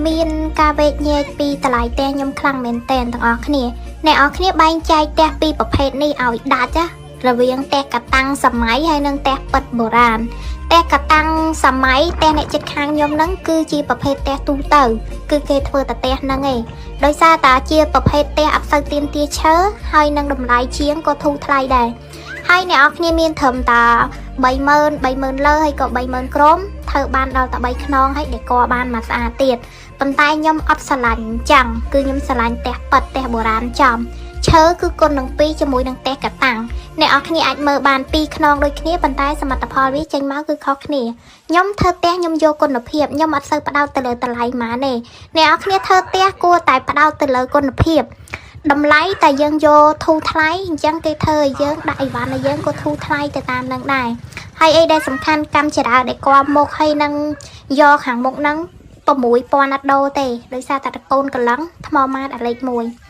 មានការវែកញែកពីតម្លៃផ្ទះខ្ញុំខ្លាំងមែនទែនទាំងអស់គ្នាអ្នកនរគ្នាបែងចែកផ្ទះពីរប្រភេទនេះឲ្យដាច់ណារវាងផ្ទះកតាំងសម័យហើយនិងផ្ទះពិតបុរាណផ្ទះកតាំងសម័យផ្ទះអ្នកចិត្តខាងខ្ញុំហ្នឹងគឺជាប្រភេទផ្ទះទូទៅគឺគេធ្វើតែផ្ទះហ្នឹងឯងដោយសារតាជាប្រភេទផ្ទះអត់សូវទាមទារឈើហើយនឹងតម្លៃជាងក៏ធូរថ្លៃដែរហើយអ្នកនរគ្នាមានត្រឹមតា30000 30000លើហើយក៏30000ក្រោមធ្វើបានដល់តែ3ខ្នងហើយដេកបានមកស្អាតទៀតប៉ុន្តែខ្ញុំអត់ស្រឡាញ់អញ្ចឹងគឺខ្ញុំស្រឡាញ់ផ្ទះពិតផ្ទះបុរាណចំឈើគឺគុណនឹង2ជាមួយនឹងផ្ទះកតាំងអ្នកនរគ្នាអាចមើលបាន2ខ្នងដូចគ្នាប៉ុន្តែសមិទ្ធផលវាចេញមកគឺខុសគ្នាខ្ញុំធ្វើផ្ទះខ្ញុំយកគុណភាពខ្ញុំអត់សូវផ្ដោតទៅលើតម្លៃម៉ានទេអ្នកនរគ្នាធ្វើផ្ទះគួរតែផ្ដោតទៅលើគុណភាពតម្លៃតែយើងយកធូរថ្លៃអញ្ចឹងគេធ្វើឲ្យយើងដាក់អីវ៉ាន់ឲ្យយើងក៏ធូរថ្លៃទៅតាមនឹងដែរហើយអីដែលសំខាន់កម្មចរាដែលគាត់មុខហើយនឹងយកខាងមុខហ្នឹង6000អត់ដូរទេដោយសារតែតកូនកលឹងថ្មម៉ាតអាលេខ1។